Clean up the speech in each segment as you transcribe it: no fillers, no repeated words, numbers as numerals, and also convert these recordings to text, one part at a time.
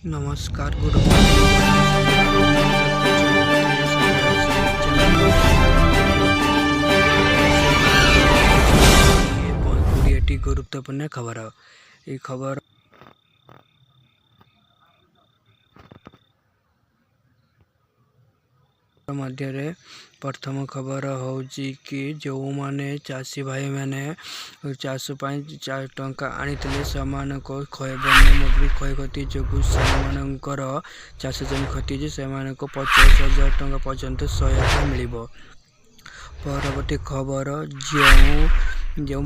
ନମସ୍କାର, good morning. ଦେଖୁଛନ୍ତି 20ଟି ଗୁରୁତ୍ୱପୂର୍ଣ୍ଣ ଖବର। ଏହି ଖବର ମଧ୍ୟରେ ପ୍ରଥମ ଖବର ହେଉଛି କି ଯେଉଁମାନେ ଚାଷୀ ଭାଇମାନେ ଚାଷ ପାଇଁ ଟଙ୍କା ଆଣିଥିଲେ, ସେମାନଙ୍କ ବନ୍ୟା ମରୁଡ଼ି କ୍ଷୟକ୍ଷତି ଯୋଗୁଁ ସେମାନଙ୍କର ଚାଷ ଜମି କ୍ଷତି ହେଇଛି, ସେମାନଙ୍କୁ 50,000 ଟଙ୍କା ପର୍ଯ୍ୟନ୍ତ ସହାୟତା ମିଳିବ। ପରବର୍ତ୍ତୀ ଖବର, ଯେଉଁ ଯେଉଁ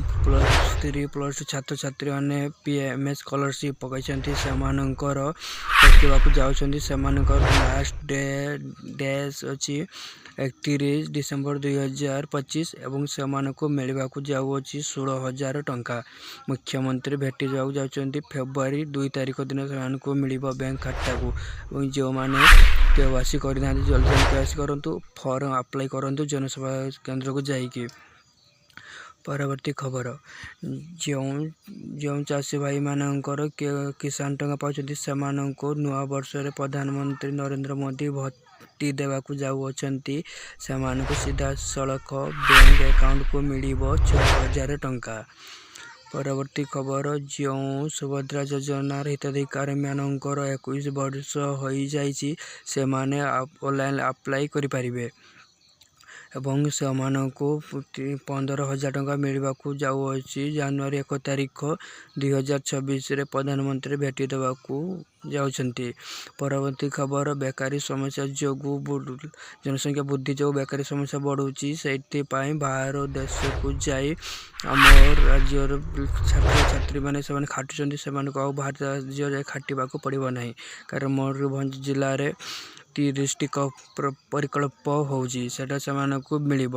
+3, +2 ଛାତ୍ରଛାତ୍ରୀମାନେ ପିଏମ୍ ସ୍କଲାରସିପ୍ ପକାଇଛନ୍ତି, ସେମାନଙ୍କର ପକାଇବାକୁ ଯାଉଛନ୍ତି, ସେମାନଙ୍କର ଲାଷ୍ଟ ଡେଟ୍ ଅଛି 31 ଡିସେମ୍ବର 2025 ଏବଂ ସେମାନଙ୍କୁ ମିଳିବାକୁ ଯାଉଅଛି 16,000 ଟଙ୍କା। ମୁଖ୍ୟମନ୍ତ୍ରୀ ଭେଟି ଦେବାକୁ ଯାଉଛନ୍ତି ଫେବୃଆରୀ 2 ତାରିଖ ଦିନ, ସେମାନଙ୍କୁ ମିଳିବ ବ୍ୟାଙ୍କ ଖାତାକୁ। ଏବଂ ଯେଉଁମାନେ କେୱାଇସି କରିନାହାନ୍ତି, ଜଲ୍ଦି ଜଲ୍ଦି କେୱାଇସି କରନ୍ତୁ, ଫର୍ମ ଆପ୍ଲାଏ କରନ୍ତୁ ଜନସେବା କେନ୍ଦ୍ରକୁ ଯାଇକି। ପରବର୍ତ୍ତୀ ଖବର, ଯେଉଁ ଯେଉଁ ଚାଷୀ ଭାଇମାନଙ୍କର କିଷାନ ଟଙ୍କା ପାଉଛନ୍ତି, ସେମାନଙ୍କୁ ନୂଆ ବର୍ଷରେ ପ୍ରଧାନମନ୍ତ୍ରୀ ନରେନ୍ଦ୍ର ମୋଦି ଭର୍ତ୍ତି ଦେବାକୁ ଯାଉଅଛନ୍ତି। ସେମାନଙ୍କୁ ସିଧାସଳଖ ବ୍ୟାଙ୍କ ଆକାଉଣ୍ଟକୁ ମିଳିବ 6,000 ଟଙ୍କା। ପରବର୍ତ୍ତୀ ଖବର, ଯେଉଁ ସୁଭଦ୍ରା ଯୋଜନାର ହିତାଧିକାରୀମାନଙ୍କର 21 ବର୍ଷ ହୋଇଯାଇଛି, ସେମାନେ ଅନଲାଇନ୍ ଆପ୍ଲାଏ କରିପାରିବେ ଏବଂ ସେମାନଙ୍କୁ 15,000 ଟଙ୍କା ମିଳିବାକୁ ଯାଉଅଛି। ଜାନୁଆରୀ 1 ତାରିଖ 2026ରେ ପ୍ରଧାନମନ୍ତ୍ରୀ ଭେଟି ଦେବାକୁ ଯାଉଛନ୍ତି। ପରବର୍ତ୍ତୀ ଖବର, ବେକାରୀ ସମସ୍ୟା ଯୋଗୁଁ, ଜନସଂଖ୍ୟା ବୃଦ୍ଧି ଯୋଗୁଁ ବେକାରୀ ସମସ୍ୟା ବଢ଼ୁଛି। ସେଇଥିପାଇଁ ବାହାର ଦେଶକୁ ଯାଇ ଆମ ରାଜ୍ୟର ଛାତ୍ରଛାତ୍ରୀମାନେ ସେମାନେ ଖାଟୁଛନ୍ତି। ସେମାନଙ୍କୁ ଆଉ ବାହାର ରାଜ୍ୟରେ ଯାଇ ଖାଟିବାକୁ ପଡ଼ିବ ନାହିଁ, କାରଣ ମୟୂରଭଞ୍ଜ ଜିଲ୍ଲାରେ 30ଟି ପ୍ରକଳ୍ପ ହେଉଛି, ସେଇଟା ସେମାନଙ୍କୁ ମିଳିବ।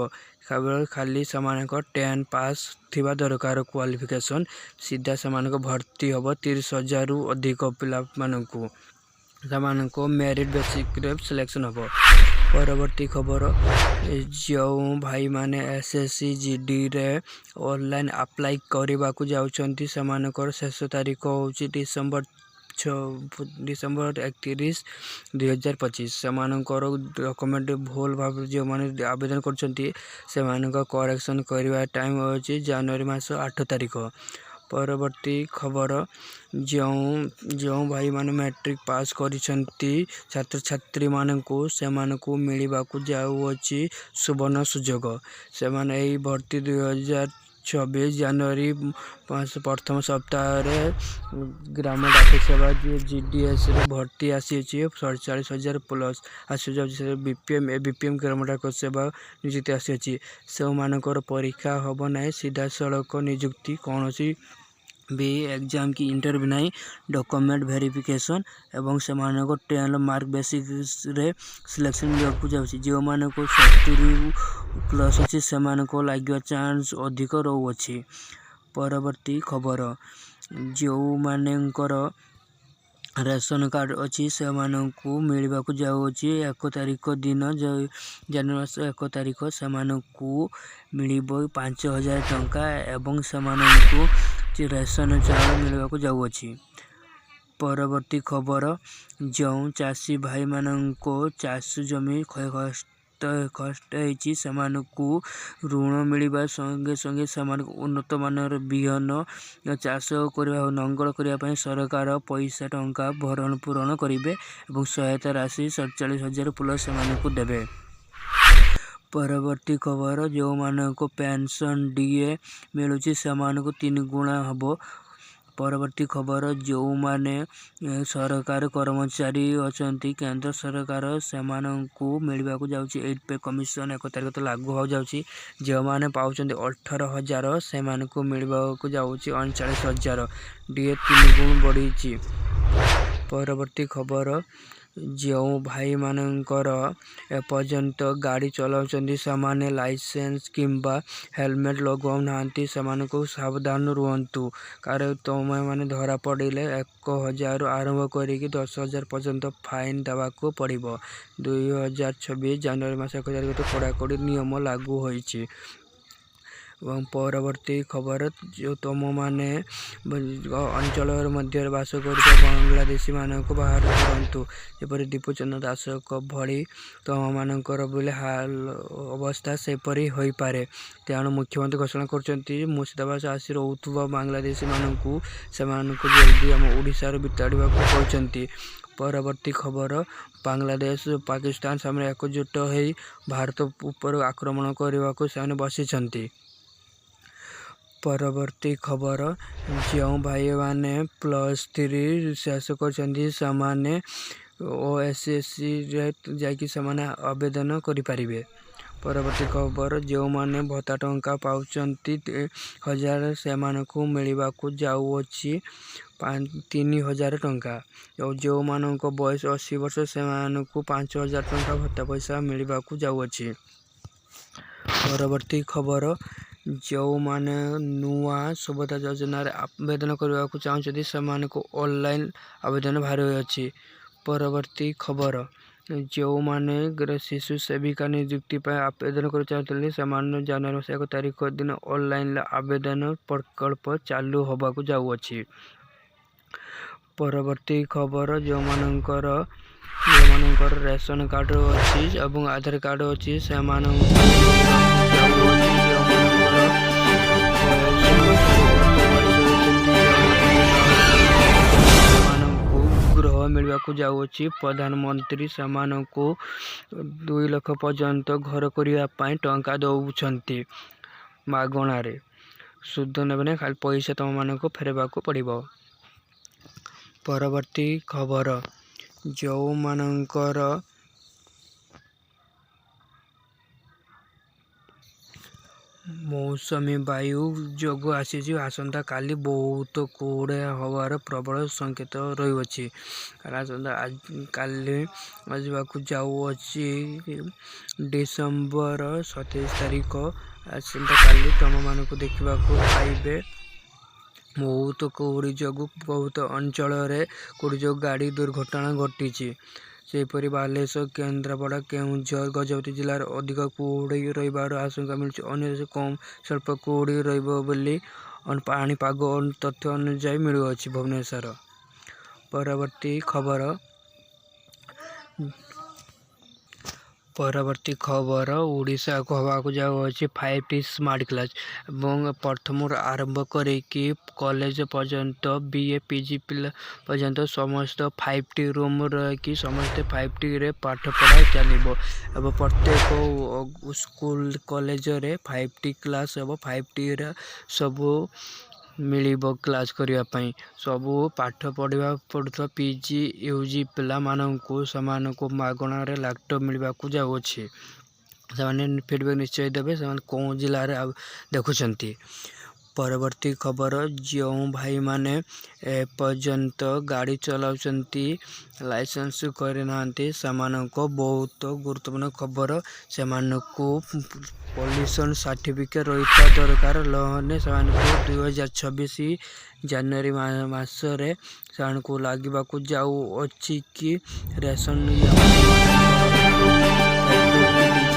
କେବଳ ଖାଲି ସେମାନଙ୍କ 10 ପାସ୍ ଥିବା ଦରକାର କ୍ୱାଲିଫିକେସନ୍। ସିଧା ସେମାନଙ୍କ ଭର୍ତ୍ତି ହେବ 30,000ରୁ ଅଧିକ ପିଲାମାନଙ୍କୁ, ସେମାନଙ୍କୁ ମେରିଟ୍ ବେସିସ୍ରେ ସିଲେକ୍ସନ୍ ହେବ। ପରବର୍ତ୍ତୀ ଖବର, ଯେଉଁ ଭାଇମାନେ ଏସ୍ଏସ୍ସି ଜିଡିରେ ଅନଲାଇନ୍ ଆପ୍ଲାଏ କରିବାକୁ ଯାଉଛନ୍ତି, ସେମାନଙ୍କର ଶେଷ ତାରିଖ ହେଉଛି ଡିସେମ୍ବର 6, ଡିସେମ୍ବର 31, 2025। ସେମାନଙ୍କର ଡକୁମେଣ୍ଟ ଭୁଲ ଭାବରେ ଯେଉଁମାନେ ଆବେଦନ କରୁଛନ୍ତି, ସେମାନଙ୍କ କରେକ୍ସନ୍ କରିବା ଟାଇମ୍ ଅଛି ଜାନୁଆରୀ ମାସ 8 ତାରିଖ। ପରବର୍ତ୍ତୀ ଖବର, ଯେଉଁ ଯେଉଁ ଭାଇମାନେ ମ୍ୟାଟ୍ରିକ୍ ପାସ୍ କରିଛନ୍ତି ଛାତ୍ରଛାତ୍ରୀମାନଙ୍କୁ, ସେମାନଙ୍କୁ ମିଳିବାକୁ ଯାଉଅଛି ସୁବର୍ଣ୍ଣ ସୁଯୋଗ। ସେମାନେ ଏହି ଭର୍ତ୍ତି 2026 ଜାନୁଆରୀ ମାସ ପ୍ରଥମ ସପ୍ତାହରେ ଗ୍ରାମ ଡାକ ସେବା ଜିଡିଏସ୍ରେ ଭର୍ତ୍ତି ଆସିଅଛି। 47,000 ପ୍ଲସ୍ ଆସିଯାଉଛି। ସେ ବିପିଏମ୍, ଏବିପିଏମ୍ ଗ୍ରାମ ଡାକ ସେବା ନିଯୁକ୍ତି ଆସିଅଛି। ସେମାନଙ୍କର ପରୀକ୍ଷା ହେବ ନାହିଁ, ସିଧାସଳଖ ନିଯୁକ୍ତି। କୌଣସି ବି ଏକ୍ଜାମ୍ କି ଇଣ୍ଟରଭ୍ୟୁ ନାହିଁ, ଡକୁମେଣ୍ଟ ଭେରିଫିକେସନ୍ ଏବଂ ସେମାନଙ୍କ 10 ମାର୍କ ବେସିସ୍ରେ ସିଲେକ୍ସନ୍ ମିଳିବାକୁ ଯାଉଛି। ଯେଉଁମାନଙ୍କୁ 70 ପ୍ଲସ୍ ଅଛି, ସେମାନଙ୍କୁ ଲାଗିବା ଚାନ୍ସ ଅଧିକ ରହୁଅଛି। ପରବର୍ତ୍ତୀ ଖବର, ଯେଉଁମାନଙ୍କର ରାସନ କାର୍ଡ଼ ଅଛି, ସେମାନଙ୍କୁ ମିଳିବାକୁ ଯାଉଅଛି 1 ତାରିଖ ଦିନ, ଜାନୁଆରୀ ମାସ 1 ତାରିଖ, ସେମାନଙ୍କୁ ମିଳିବ 5,000 ଟଙ୍କା ଏବଂ ସେମାନଙ୍କୁ ରେସନ ଚାଉଳ ମିଳିବାକୁ ଯାଉଅଛି। ପରବର୍ତ୍ତୀ ଖବର, ଯେଉଁ ଚାଷୀ ଭାଇମାନଙ୍କ ଚାଷ ଜମି କ୍ଷୟଗ୍ରସ୍ତ ହେଇଛି, ସେମାନଙ୍କୁ ଋଣ ମିଳିବା ସଙ୍ଗେ ସଙ୍ଗେ ସେମାନଙ୍କୁ ଉନ୍ନତମାନର ବିହନ, ଚାଷ କରିବା, ନଙ୍ଗଳ କରିବା ପାଇଁ ସରକାର ପଇସା ଟଙ୍କା ଭରଣ ପୂରଣ କରିବେ ଏବଂ ସହାୟତା ରାଶି 47,000 ପ୍ଲସ୍ ସେମାନଙ୍କୁ ଦେବେ। ପରବର୍ତ୍ତୀ ଖବର, ଯେଉଁମାନଙ୍କୁ ପେନ୍ସନ୍, ଡିଏ ମିଳୁଛି, ସେମାନଙ୍କୁ ତିନି ଗୁଣା ହେବ। ପରବର୍ତ୍ତୀ ଖବର, ଯେଉଁମାନେ ସରକାର କର୍ମଚାରୀ ଅଛନ୍ତି, କେନ୍ଦ୍ର ସରକାର, ସେମାନଙ୍କୁ ମିଳିବାକୁ ଯାଉଛି ଏଇଟ୍ ପେ କମିଶନ 1 ତାରିଖ ତ ଲାଗୁ ହେବାକୁ ଯାଉଛି। ଯେଉଁମାନେ ପାଉଛନ୍ତି 18,000, ସେମାନଙ୍କୁ ମିଳିବାକୁ ଯାଉଛି 39,000। ଡିଏ ତିନି ଗୁଣ ବଢ଼ିଛି। ପରବର୍ତ୍ତୀ ଖବର, ଯେଉଁ ଭାଇମାନଙ୍କର ଏପର୍ଯ୍ୟନ୍ତ ଗାଡ଼ି ଚଲାଉଛନ୍ତି, ସେମାନେ ଲାଇସେନ୍ସ କିମ୍ବା ହେଲମେଟ୍ ଲଗାଉନାହାନ୍ତି, ସେମାନଙ୍କୁ ସାବଧାନ ରୁହନ୍ତୁ, କାରଣ ତୁମେମାନେ ଧରା ପଡ଼ିଲେ 1,000ରୁ ଆରମ୍ଭ କରିକି 10,000 ପର୍ଯ୍ୟନ୍ତ ଫାଇନ୍ ଦେବାକୁ ପଡ଼ିବ। 2026 ଜାନୁଆରୀ ମାସ 1 ତାରିଖ କଡ଼ାକଡ଼ି ନିୟମ ଲାଗୁ ହୋଇଛି। ଏବଂ ପରବର୍ତ୍ତୀ ଖବର, ଯେଉଁ ତୁମମାନେ ଅଞ୍ଚଳର ମଧ୍ୟରେ ବାସ କରୁଥିବା ବାଂଲାଦେଶୀମାନଙ୍କୁ ବାହାର କରନ୍ତୁ। ଯେପରି ଦୀପୁଚନ୍ଦ୍ର ଦାସଙ୍କ ଭଳି ତୁମମାନଙ୍କର ବୋଲି ହାଲ ଅବସ୍ଥା ସେପରି ହୋଇପାରେ। ତେଣୁ ମୁଖ୍ୟମନ୍ତ୍ରୀ ଘୋଷଣା କରୁଛନ୍ତି, ମୁର୍ଶିଦାବାଦ ଆସି ରହୁଥିବା ବାଂଲାଦେଶୀମାନଙ୍କୁ ସେମାନଙ୍କୁ ଜଲ୍ଦି ଆମ ଓଡ଼ିଶାରୁ ବିତାଡ଼ିବାକୁ କହିଛନ୍ତି। ପରବର୍ତ୍ତୀ ଖବର, ବାଂଲାଦେଶ, ପାକିସ୍ତାନ ସେମାନେ ଏକଜୁଟ ହୋଇ ଭାରତ ଉପରେ ଆକ୍ରମଣ କରିବାକୁ ସେମାନେ ବସିଛନ୍ତି। ପରବର୍ତ୍ତୀ ଖବର, ଯେଉଁ ଭାଇମାନେ +3 ଶେଷ କରିଛନ୍ତି, ସେମାନେ ଓଏସ୍ଏସ୍ସିରେ ଯାଇକି ସେମାନେ ଆବେଦନ କରିପାରିବେ। ପରବର୍ତ୍ତୀ ଖବର, ଯେଉଁମାନେ ଭତ୍ତା ଟଙ୍କା ପାଉଛନ୍ତି 1000, ସେମାନଙ୍କୁ ମିଳିବାକୁ ଯାଉଅଛି 3000 ଟଙ୍କା। ଆଉ ଯେଉଁମାନଙ୍କ ବୟସ 80 ବର୍ଷ, ସେମାନଙ୍କୁ 5000 ଟଙ୍କା ଭତ୍ତା ପଇସା ମିଳିବାକୁ ଯାଉଅଛି। ପରବର୍ତ୍ତୀ ଖବର, ଯେଉଁମାନେ ନୂଆ ସୁଭଦ୍ରା ଯୋଜନାରେ ଆବେଦନ କରିବାକୁ ଚାହୁଁଛନ୍ତି, ସେମାନଙ୍କୁ ଅନଲାଇନ୍ ଆବେଦନ ବାହାରିଅଛି। ପରବର୍ତ୍ତୀ ଖବର, ଯେଉଁମାନେ ଶିଶୁ ସେବିକା ନିଯୁକ୍ତି ପାଇଁ ଆବେଦନ କରିବାକୁ ଚାହୁଁଥିଲେ, ସେମାନେ ଜାନୁଆରୀ ମାସ 1 ତାରିଖ ଦିନ ଅନଲାଇନ୍ ଆବେଦନ ପ୍ରକଳ୍ପ ଚାଲୁ ହେବାକୁ ଯାଉଅଛି। ପରବର୍ତ୍ତୀ ଖବର, ଯେଉଁମାନଙ୍କର ରେସନ କାର୍ଡ଼ ଅଛି ଏବଂ ଆଧାର କାର୍ଡ଼ ଅଛି, ସେମାନଙ୍କୁ ଯାଉଅଛି। ଯେଉଁମାନଙ୍କର ବୟସ 60ରୁ ଉର୍ଦ୍ଧ୍ୱ ବୟସ ହୋଇଛନ୍ତି, ସେମାନଙ୍କୁ ଗୃହ ମିଳିବାକୁ ଯାଉଅଛି। ପ୍ରଧାନମନ୍ତ୍ରୀ ସେମାନଙ୍କୁ 2 ଲକ୍ଷ ପର୍ଯ୍ୟନ୍ତ ଘର କରିବା ପାଇଁ ଟଙ୍କା ଦେଉଛନ୍ତି ମାଗଣାରେ। ସୁଧ ନେବେନି, ଖାଲି ପଇସା ତୁମମାନଙ୍କୁ ଫେରାଇବାକୁ ପଡ଼ିବ। ପରବର୍ତ୍ତୀ ଖବର, ଯେଉଁମାନଙ୍କର ମୌସୁମୀ ବାୟୁ ଯୋଗୁଁ ଆସିଛି, ଆସନ୍ତାକାଲି ବହୁତ କୁହୁଡ଼ି ହେବାର ପ୍ରବଳ ସଂକେତ ରହିଅଛି। ଆସନ୍ତା କାଲି ଆସିବାକୁ ଯାଉଅଛି ଡିସେମ୍ବର 27 ତାରିଖ। ଆସନ୍ତାକାଲି ତୁମମାନଙ୍କୁ ଦେଖିବାକୁ ପାଇବେ, ବହୁତ କୁହୁଡ଼ି ଯୋଗୁଁ ବହୁତ ଅଞ୍ଚଳରେ କୁହୁଡ଼ି ଯୋଗୁଁ ଗାଡ଼ି ଦୁର୍ଘଟଣା ଘଟିଛି। ସେହିପରି ବାଲେଶ୍ୱର, କେନ୍ଦ୍ରାପଡ଼ା, କେଉଁଝର, ଗଜପତି ଜିଲ୍ଲାରେ ଅଧିକ କୁହୁଡ଼ି ରହିବାର ଆଶଙ୍କା ମିଳୁଛି। ଅନ୍ୟ ଦେଶ କମ୍ ସ୍ୱଳ୍ପ କୁହୁଡ଼ି ରହିବ ବୋଲି ପାଣିପାଗ ତଥ୍ୟ ଅନୁଯାୟୀ ମିଳୁଅଛି ଭୁବନେଶ୍ୱର। ପରବର୍ତ୍ତୀ ଖବର, ଓଡ଼ିଶାକୁ ହେବାକୁ ଯାଉଅଛି 5ଟି ସ୍ମାର୍ଟ କ୍ଲାସ୍ ଏବଂ ପ୍ରଥମରୁ ଆରମ୍ଭ କରିକି କଲେଜ ପର୍ଯ୍ୟନ୍ତ, ବିଏ, ପିଜି ପିଲା ପର୍ଯ୍ୟନ୍ତ ସମସ୍ତ 5ଟି ରୁମ୍ ରହିକି ସମସ୍ତେ 5ଟିରେ ପାଠପଢ଼ା ଚାଲିବ ଏବଂ ପ୍ରତ୍ୟେକ ସ୍କୁଲ କଲେଜରେ 5ଟି କ୍ଲାସ୍ ହେବ। 5ଟିରେ ସବୁ ମିଳିବ କ୍ଲାସ୍ କରିବା ପାଇଁ। ସବୁ ପାଠ ପଢ଼ିବା ପଢ଼ୁଥିବା ପିଜି, ୟୁଜି ପିଲାମାନଙ୍କୁ ସେମାନଙ୍କୁ ମାଗଣାରେ ଲାପଟପ୍ ମିଳିବାକୁ ଯାଉଅଛି। ସେମାନେ ଫିଡ଼ବ୍ୟାକ୍ ନିଶ୍ଚୟ ଦେବେ, ସେମାନେ କେଉଁ ଜିଲ୍ଲାରେ ଦେଖୁଛନ୍ତି। ପରବର୍ତ୍ତୀ ଖବର, ଯେଉଁ ଭାଇମାନେ ଏପର୍ଯ୍ୟନ୍ତ ଗାଡ଼ି ଚଲାଉଛନ୍ତି, ଲାଇସେନ୍ସ କରିନାହାନ୍ତି, ସେମାନଙ୍କ ବହୁତ ଗୁରୁତ୍ୱପୂର୍ଣ୍ଣ ଖବର। ସେମାନଙ୍କୁ ପଲ୍ୟୁସନ୍ ସାର୍ଟିଫିକେଟ୍ ରହିଥିବା ଦରକାର, ନହେଲେ ସେମାନଙ୍କୁ 2026 ଜାନୁଆରୀ ମାସରେ ସେମାନଙ୍କୁ ଲାଗିବାକୁ ଯାଉଅଛି କି ରେସନ ପେଟ୍ରୋଲ କି।